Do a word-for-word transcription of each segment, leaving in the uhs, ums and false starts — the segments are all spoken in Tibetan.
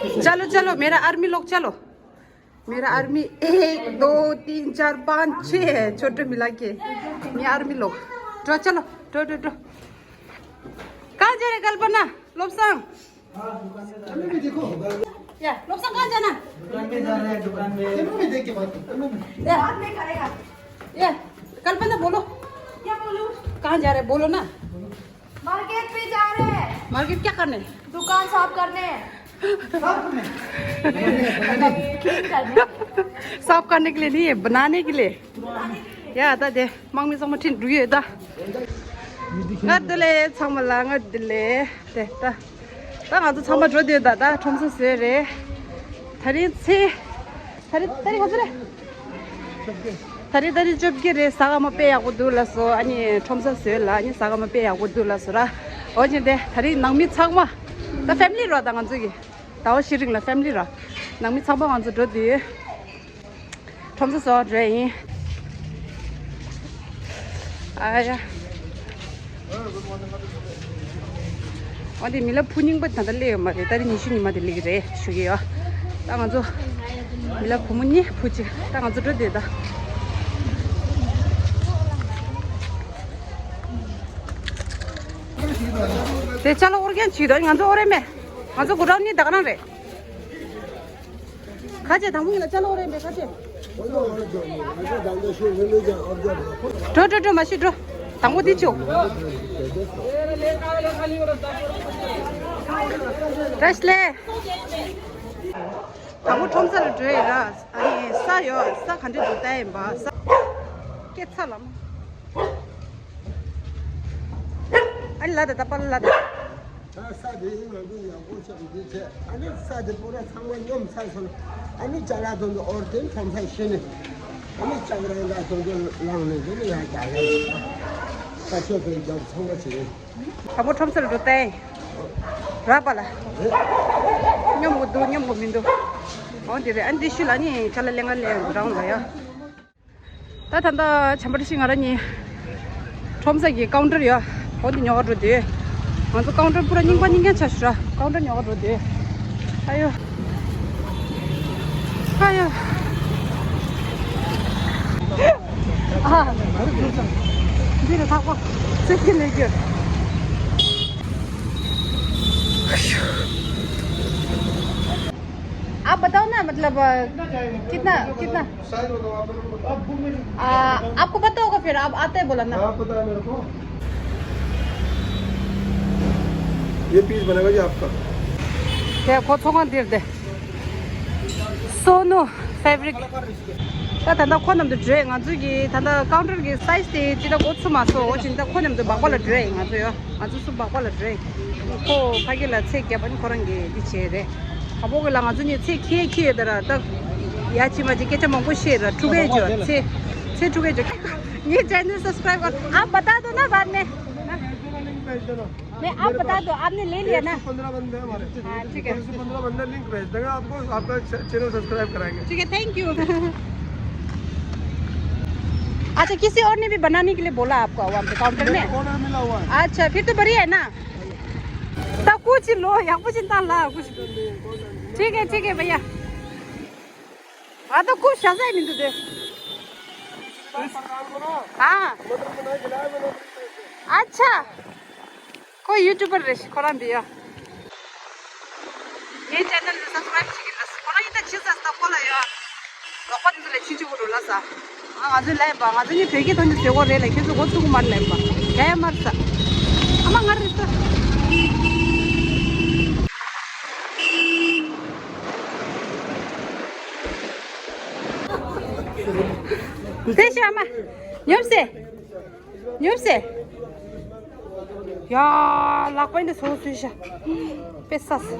चलो चलो, मेरा आर्मी लोग चलो। मेरा आर्मी एक दो तीन चार पाँच छः है, छोटे मिला के। मैं आर्मी लोग। चलो चलो, चलो चलो। कहाँ जा रहे कल्पना? लोबसांग। या, लोबसांग कहाँ जाना? दुकान पे जा रहे हैं, दुकान पे। या। बाद में करेगा। या, कल्पना बोलो। क्या बोलूं? कहाँ जा रहे बोलो ना। मार्केट पे जा रहे हैं। मार्केट क्या करने? दुकान साफ करने। साफ करने? क्लीन करने। साफ करने के लिए नहीं है, बनाने के लिए। ཡ་ད་དེ་དམག་མི་ཚང་མ་ཁྲིད་འགྲོ་གི་ཡོད་ད། ང་འདི་ལས་ཚང་མ་ལ་ང་འདི་ལས་དེ་ད། ད་ང་ཚོ་ཚང་མ་འགྲོ་དུས་ད་ད་ཁྲོམ་ས་བཟོས་རེད། ད་རིང་ཚེ། ད་རིང་ད་རིང་ག་ཚོད་རེད། ད་རིང་ད་རིང་བཅོ་བརྒྱད་རེད། ཟ་ཁང་མ་དཔེ་ཡག་པོ་འདུག་ལབ་སོང་། ཨ་ནི་ཁྲོམ་ས་བཟོས་ལ་ཨ་ནི་ཟ་ཁང་མ་དཔེ་ཡག་པོ་འདུག་ལབ་སོང་ར། འོ་ཅི་དེ་ད་རིང་ནང་མི་ཚང་མ་ད་ཕེ་མི་ལི་ར། ད་ང་ཚོ་གི་ཟླ་བ་བཞི་རིང་ལ་ཕེ་མི་ལི་ར། ནང་མི་ཚང་མ་ང་ཚོ་འགྲོ་དུས། ཁྲོམ་ས་བཟོ་བ་འགྲོ་ཡིན། ཨ་ཡ། འོ་དེ་མི་ལ་བུ་རྙིང་པ་ད་ལྟ་སླེབས་ཡོད་མ་རེད། ད་རེས་ཉི་ཤུ་ཉི་མ་དེ་སླེབས་ཀྱི་རེད་ཞུ་གི་ཡོད། ད་ང་ཚོ་མི་ལ་བུ་མོ་གཉིས་བུ་གཅིག་ད་ང་ཚོ་འགྲོ་བསྡད་ད། དེ་ཅ་ལག་ཨོར་གན་བྱེད་དོ། ང་ཚོ་ཨོ་རེ་མེད། ང་ཚོ་གོ་ཌའོན་གཉིས་ད་ག་རང་རེད། ཁ་ཆེ་དང་པོ་ཡིན་ལ་ཅ་ལག་རེད་པས་ཁ་ཆེ། འགྲོ་འགྲོ་འགྲོ་མ་ཤི་འགྲོ། དང་པོ་འདི་ཆུ། བཀྲ་ཤིས་བདེ་ལེགས། དང་པོ་ཁྲོམ་ས་ལ་འགྲོ་ཡིན་ར། ཨ་ནི་ས་ཡོད་ས་ག་འདྲ་འདུག་ལྟ་ཡིན་པ་ས། སྐྱེ་ཚ་ལམ། ཨ་ནི་ལ་ད་ད་པ་ལ་ད། ད་ས་དེ་ཡིན་ང་ཚོ་ཡག་པོ་ཆགས་འདི་བྱས། ཨ་ནི་ས་དེ་པོ་ར་ཚང་མ་སྙོམས་ཚར་སོང་། ཨ་ནི་ཅ་ལག་དོན་དུ་ཨོར་ཏེན་ཁྲོམ་ས་ཤི་ནི། ཨ་ནི་ལྕགས་ར་འདྲ་དོན་དུ་ལངས་ནས་འདི་ནི་ཡང་ཅ་ལག་ཡིན། ད་ཆོས་དོན་རྒྱབ་ཚང་མ་བྱེད། དང་པོ་ཁྲོམ་ས་ལ་འགྲོ་བསྟན། རག་པ་ལ། སྙོམས་གོ་འདུག་སྙོམས་གོ་མི་འདུག་འོ་འདི་རེད། ཨ་ནི་འདི་ཤུལ་ལ་ནི་ཅ་ལག་ལེན་ག་ལེན་རང་ལ་ཡ། ད་ད་ལྟ་བྱམས་པ་བཀྲ་ཤིས་ང་རང་གཉིས་ཁྲོམ་ས་གི་ཀའུན་ཊར་ཡོད། འོ་འདི་ཉོ་ག་འགྲོ་དུས། ང་ཚོ་ཀའུན་ཊར་པུ་ར་རྙིང་པ་རྙིང་རྐྱང་ཆགས་ཤག་ར། ཀའུན་ཊར་ཉོ་ག་འགྲོ་དུས། ཨ་ཡོ། ཨ་ཡོ། ཨ། འདི་རུ་ཐག་པ། ཚེ་ཁྱི་ལས་རྒྱུ། आप बताओ ना, मतलब, अ, कितना, कितना? आ, आपको पता होगा, फिर आप आते हैं बोला ना। हाँ, पता है मेरे को। ये पीस बनेगा जी आपका। देखो, थोड़ा देर दे। सोनू फैब्रिक। ད་ད་ལྟ་ཁོ་རྣམས་དུ་འགྲོ་ཡ། ང་ཚོ་གི་ད་ལྟ་ཀའུན་ཊར་གི་སའི་ཛི་དེ་ཅི་ད་འགོ་ཚུགས་མ་སོང་། འོ་ཅི་ད་ཁོ་རྣམས་དུ་སྦག་སྦག་ལ་འགྲོ་ཡ་ཡིན་ང་ཚོ་ཡོ། ང་ཚོ་སུ་སྦག་སྦག་ལ་འགྲོ་ཡ། ཁོ་ཕ་གི་ལ་ཚེ་རྒྱབ་པ་ནི་ཁོ་རང་གི་འདི་བྱས་རེད། དང་པོ་གི་ལ་ང་ཚོ་གཉིས་ཚེ་ཁྱེད་ཁྱེད་ཡོད་ད་ར། ད་ཡ་ཅི་མ་ཅི་སྐད་ཆ་མང་པོ་བཤད་ར། ཕྲུ་གུའི་ཇོ་ཚེ་ཚེ་ཕྲུ་གུའི་ཇོ། ये चैनल सब्सक्राइब कर, आप बता दो ना बाद में। मैं आप बता दो, आपने ले लिया ना? पंद्रह बंदे हैं हमारे। हाँ, ठीक है। एक सौ पंद्रह बंदे लिंक भेज देंगे आपको, आपका चैनल सब्सक्राइब कराएंगे। ठीक है, थैंक यू। अच्छा, किसी और ने भी बनाने के लिए बोला आपको वहाँ पे काउंटर में? ऑर्डर मिला हुआ है। अच्छा, फिर तो बढ़िया है ना। ད་ཀུ་ཅི་ལོ་ཡག་པོ་ཅིག་བཏང་ལ་ཀུ་ཅི། ठीक है, ठीक है भैया। ང་ད་ཀུ་ཤ་ཟ་མི་འདུག་དེ། हाँ। अच्छा। ཁོ་ཡུ་ཊུབ་པར་རེད་ཤག་ཁོ་རང་འདི་ཡ། ངའི་ཅེ་ནལ་ལ་སབ་སི་ཀ་རའིབ་བྱེད་ཀྱི་རེད། ཁོ་རང་ཡིན་ད་ཕྱི་ས་སྟབས་ཁོ་ལ་ཡ། ལོག་པ་འདི་ཚོ་ལས་ཕྱི་ཕྱི་གོ་འགྲོ་ལ་ས། ཨ་ང་ཚོའི་ལས་པ་ང་ཚོ་གཉིས་བོད་སྐད་ཐོག་ནས་བཟོས་གོ་རེད་ལ། ཁྱེད་ཚོ་གོ་ཚུགས་མ་ལས་པ། རྒྱ་ཡ་མར་ས། ཨ་མ་ང་རེད་ས། དེ་ཤ་ཨ་མ། ཉོབ་སེ། ཉོབ་སེ། ཡ། ལག་པ་འདི་སོ་སོའི་ཤ། དཔེ་ས་སི།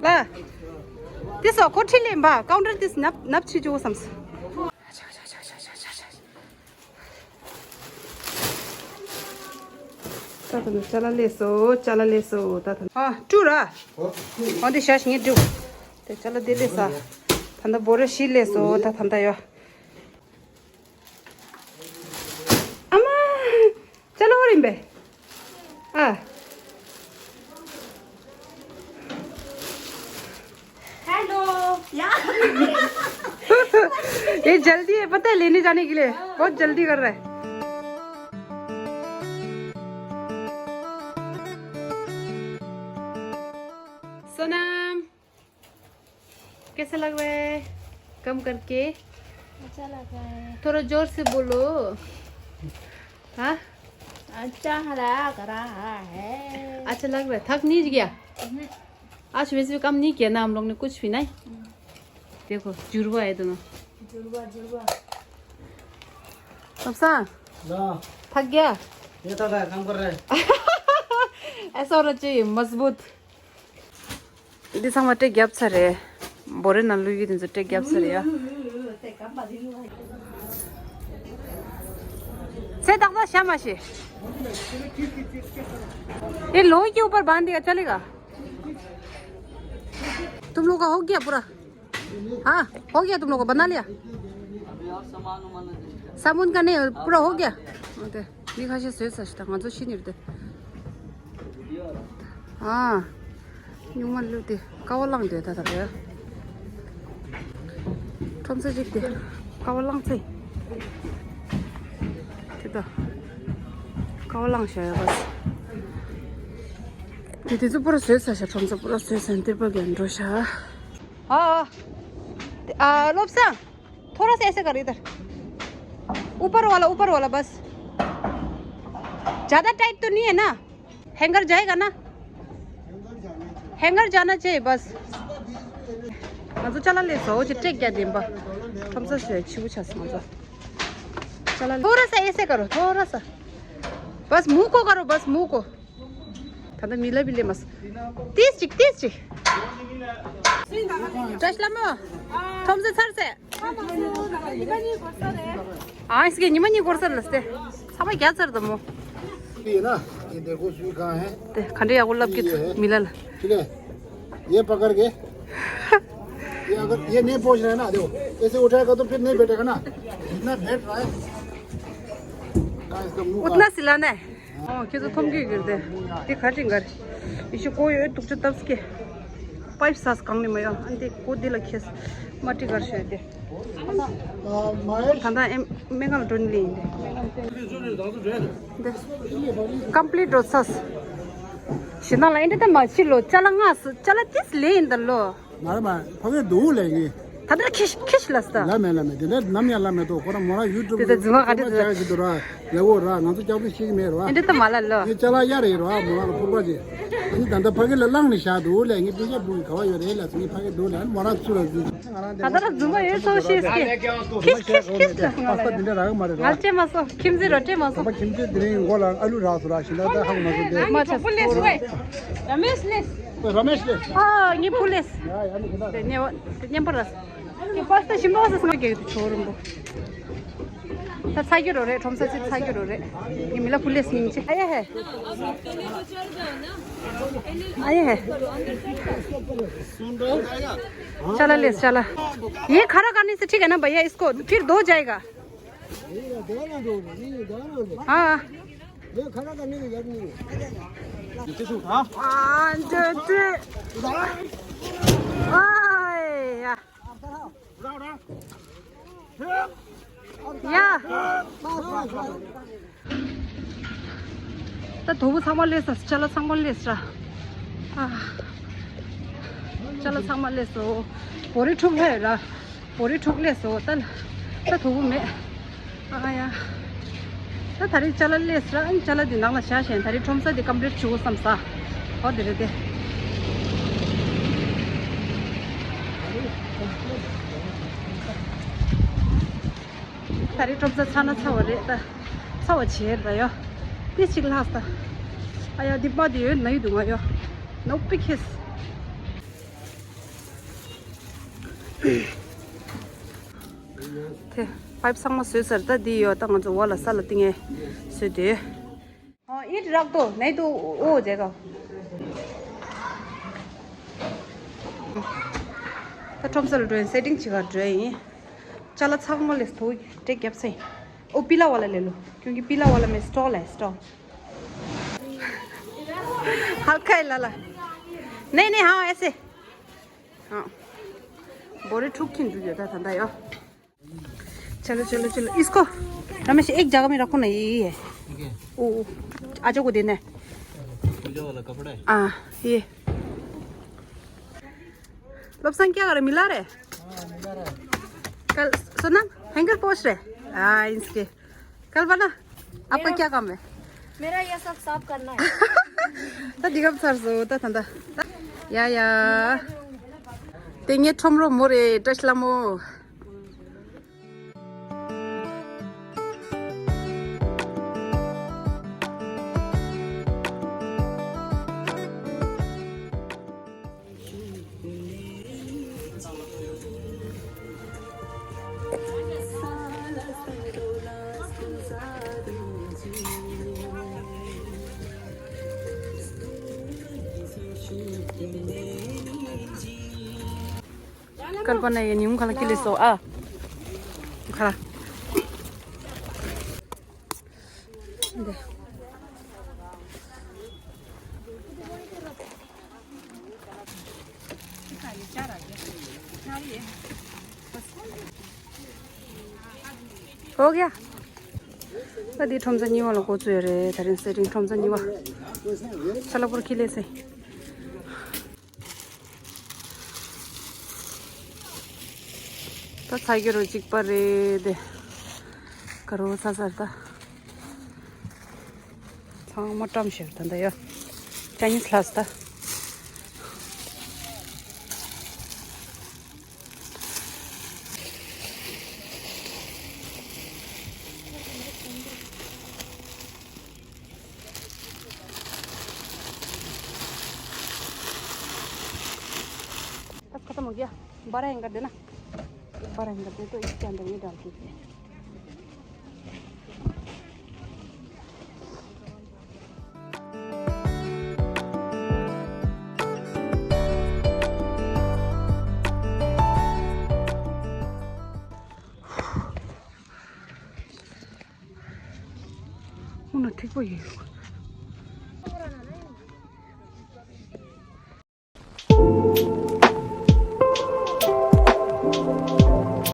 ལ། དེ་སོ་ཁོ་ཁྲིད་ལེན་པ་ཀའུན་ཊར་དེ་ནབ་ནབ་ཆི་ཅུ་བསམ་སི། ད་ད་ནི་ཅ་ལག་ལས་སོ་ཅ་ལག་ལས་སོ་ད་ད། ཨ་ཀྲུ་ར། ཨོ་འདི་ཤ་ཞིག་ངས་ཀྲུ། དེ་ཅ་ལག་དེ་ལས་ས། ད་ད་བོ་ར་ཤི་ལས་སོ་ད་ད་ད་ཡ། ཨ་མ། ཅ་ལག་ཨོ་རིམ་པས། ཨ། ये जल्दी है, पता है, लेने जाने के लिए। बहुत जल्दी कर रहा है। सोनम, कैसा लग रहा है काम करके? अच्छा लग रहा है। थोड़ा जोर से बोलो। हाँ? अच्छा लग रहा है। अच्छा लग रहा है। थक नहीं गया? आज वैसे भी काम नहीं किया ना हम लोग ने, कुछ भी नहीं। देखो, जुड़वा है दोनों। जुड़वा, जुड़वा। सब सा? ला। थक गया? ये थका है, काम कर रहे हैं। ऐसा होना चाहिए, मजबूत। འདི་ཚང་མ་སྤྲད་རྒྱབ་ཚར་རེད། འབོ་རེ་ནང་བླུག་ཡུལ་དེ་ཚོ་སྤྲད་རྒྱབ་ཚར་རེད་ཡ། से तक तो श्यामा से। ये लोहे के ऊपर बांध दिया, चलेगा? तुम लोग का हो गया पूरा? हाँ, हो गया, तुम लोग को बना लिया? साबुन का नहीं, पूरा हो गया। ओके। ནི་ཁ་ཤས་བཟོས་ཚར་ཤག་ད་ང་ཚོ་ཤི་ནི་རེད་དེ། ཨ། སྨྱུག་མ་བླུགས་ཏེ་ཀ་བ་བླངས་དེ་ད་ད་རེད། ཁྲོམ་ས་ཅིག་དེ་ཀ་བ་བླངས་ཚེ། དེ་ད་ཀ་བ་བླངས་ཤག་ཡ་བས། དེ་དེ་ཚོ་པུ་ར་བཟོས་ཚར་ཤག་ཁྲོམ་ས་པུ་ར་བཟོས་ཚར་འདིར་པ་གན་འགྲོ་ཤག་ཨ་ཨ། བློ་བཟང་། थोड़ा सा ऐसे कर इधर। ऊपर वाला, ऊपर वाला बस। ज्यादा टाइट तो नहीं है ना? हैंगर जाएगा ना? हैंगर जाना चाहिए बस। ང་ཚོ་ཅ་ལག་ལས་བཟོ་ཅི་སྤྲད་རྒྱ་འདེམ་པ། ཁྲོམ་ས་ཞོད་ཆི་བུ་ཆ་སོང་ང་ཚོ། ཅ་ལག་थोड़ा सा ऐसे करो, थोड़ा सा। बस मुंह को करो, बस मुंह को। ད་ལྟ་མི་ལབ་པི་ལེ་མ་སོང་། ཏིས་ཅིག་ཏིས་ཅིག་བཀྲ་ཤིས་ལྷ་མོ། ཁྲོམ་ས་ཚར་ཚེ། ཨ་ཨིས་ཀེ་ཉི་མ་གཉིས་འགོར་ཚར་ལ་སྟེ། ཚང་མ་རྒྱ་ཚར་དང་མོ། ये ना, ये देखो सुई कहाँ है। དེ་ག་འདྲ་ཡག་པོ་ལབ་ཀྱི་འདུག་མི་ལ་ལ། ठीक है, ये पकड़ के, ये अगर ये नहीं पहुंच रहा है ना, देखो, ऐसे उठाएगा तो फिर नहीं बैठेगा ना, इतना बैठ रहा है। कहाँ इसका मुंह कहाँ? उतना सिलाना है। ཨོ་ཁྱེད་ཚོ་མཐོང་གི་ཡོད་དེ། དེ་ག་ཅིག་འགར། ཡེ་ཤུ་ཀོ་ཡོད་དུག་ཅུ་ཏབ་སྐེ། པའིབ་སཱས་གང་ནས་མ་ཡོང་ཨ་འདི་ཀོ་འདི་ལ་ཁྱེར། མ་ཏི་གར་ཤོད་དེ། ད་ད་ཨེམ་མེ་གང་ལ་འགྲོ་ནི་ལེ་ཡིན་དེ། འདི་ཀམ་པི་ལིཊ་འགྲོ་ཚར། ཞེ་ནང་ལ་ཨེ་འདྲ་ད་མ་ཕྱི་ལོ་ཅ་ལག་ང་སུ་ཅ་ལག་ཏིས་ལེ་ཡིན་ད་ལོ། ང་ར་མ་ཕ་གི་འདུག་ལས་ངེས། ད་ལྟ་ཁྱི་ཁྱི་ལ་ས། ལ་མེད་ལ་མེད་དེ་འདྲ་ནམ་ཡང་ལ་མེད་དོ་ཁོ་ར་མོ་ར་ཡུ་ཊུབ་དེ་ད་རྫུན་མ་ག་འདྲ་ཁོ་ར་ཡག་གི་འདུག་ར་ལ་འོ་ར་ང་ཚོ་སྐྱག་པུ་ཤེས་ཀྱི་མེད་ར་ཨེ་འདྲ་ད་མ་ལ་ལོ། ངས་ཅ་ལག་གཡར་ཡིན་ར་མོ་ར་ལ་ཕུར་པ་ཅེ་ཨ་ནི་ད་ལྟ་ཕ་གི་ལ་བླངས་ནས་བཞག་འདུག་ལས་ངས་པི་ཤ་བུ་གི་ག་བ་ཡོད་རེད་ལ་ཚོ་ངས་ཕ་གི་འདུག་ལས་ཨ་ནི་མོ་ར་ཚུར་ལ་རྫུན། ད་ལྟ་ར་རྫུན་མ་ཡོད་སོ་ཤེས་ཀྱི་ཁྱི་ཁྱི་ཁྱི་ལ་ང་ལ་ར་ང་ལ་ཅེ་མ་སོ་ཁྱིམ་ཟི་ར་ཅེ་མ་སོ་ཁྱིམ་ཟི་དེ་རིང་མགོ་ལ་ཨ་ལུ་རག་སོ་ར་ཤིན་ད་ད་ཧ་གོ་མ་སོ་དེ་མ་ཆ་སོ། ར་མེཤ་ལེས། ར་མེཤ་ལེས། ཨ་ངའི་བུ་ལེས། དེ་ཉེ་བ་དེ་མཉམ་པོ་ར། དེ་པ་སྟ་ཞིམ་པོ་བ་ས་སང་གེ་དུ་ཆོ་རུམ་པོ། ད་ཚ་གི་རོ་རེད་ཁྲོམ་ས་ཚི་ཚ་གི་རོ་རེད། ངའི་མི་ལ་བུ་ལེས་ཡིན་ཅི་ཨ་ཡ་ཧེ། ཨ་ཡ་ཧེ། ཅ་ལག་ལེས་ཅ་ལག ये खड़ा करने से ठीक है ना भैया, इसको फिर धो जाएगा। हाँ। ये खड़ा करने की जरूरत नहीं है। पाँच, छः। आए, या। या। ད་དོ་བུ་ཚང་མ་ལས་ས་ཅ་ལག་ཚང་མ་ལས་ས། ཨ། ཅ་ལག་ཚང་མ་ལས་སོ། བོ་རི་ཕྲུག་ལྷས་ར། བོ་རི་ཕྲུག་ལས་སོ། ད་ད་དོ་བུ་མེད། ཨ་ཡ། ད་ད་རེས་ཅ་ལག་ལས་ས་ར། ཨ་ཅ་ལག་འདི་ནང་ལ་བཞག་བཞིན་ད་རེས་ཁྲོམ་ས་འདི་ཀམ་པི་ལིཊ་བྱུག་བསམ་ས། ཨོ་འདི་རེད་དེ། ད་རེས་ཁྲོམ་ས་ཚ་ན་ཚ་བ་རེད་ད། ཚ་བ་བྱེད་ར་ཡོ། ཏི་ཅིག་ལྷག་ས། ཨ་ཡ་འདི་པ་འདི་ཡོད་ན་ཡོད་འདུག་ང་ཡོ། ནོ་པི་ཁེས། དེ་པའིབ་ཚང་མ་བཟོས་ཚར། ད་འདི་ཡོད། ད་ང་ཚོ་འོག་ལ་ས་ལ་བཏིང་ངེ་བཟོས་དེ། हाँ, ईंट रख दो, नहीं तो वो हो जाएगा। ད་ཁྲོམ་ས་ལ་འགྲོ་ཡིན། སེ་ཊིང་བྱེད་གར་འགྲོ་ཡིན། ཅ་ལག་ཚང་མ་ལས་ཐོག་སྤྲད་རྒྱབ་ཚེ། वो पीला वाला ले लो, क्योंकि पीला वाला में स्टॉल है, स्टॉल। हल्का है लाला। नहीं, नहीं, हाँ, ऐसे। हाँ। बोरे ठुक खिन जुयो ता था यो। चलो, चलो, चलो। इसको रमेश, एक जगह में रखो ना, ये, ये है। ठीक है। ओ, ओ, आजा को देना है। पूजा वाला कपड़ा है। हाँ, ये। लोबसान क्या करे, मिला रहे? हाँ, मिला रहा है। कल सुना, हैंगर पोस्ट रहे। हाँ, इसके। कल बना। आपका मेरा क्या काम है? मेरा ये सब साफ करना है। ད་འདི་ག་ཚར་སོང་ད་ད་ད། ཡ་ཡ། དེ་ངའི་ཁྲོམ་རོ་མོ་རེད། བཀྲ་ཤིས་ལྷ་མོ། སྐལ་པ་ན་ཡེ་ཉུང་ཁ་ལ་ཀི་ལི་སོ་ཨ། ཁ་ལ། འདི། हो गया। ད་འདི་ཁྲོམ་ས་གཉིས་པ་ལ་འགོ་བཙུགས་རེད། ད་རིང་སེ་ཊིང་ཁྲོམ་ས་གཉིས་པ། ཆ་ལ་པོར་ཁི་ལེ་སེ། ད་ཚ་གི་རོ་གཅིག་པ་རེད་དེ། ག་རོ་ཚ་ཚར་ད། ཚང་མ་བཀྲམ་ཤར་ད་འདི་ཡ། ཅ་ནིས་ལྷས་ད། बस खत्म हो गया। बारह हैंगर देना। बारह हैंगर दे तो इसके अंदर ये डाल के। ཨུ་ན་ཐིག་པོ་ཡོད།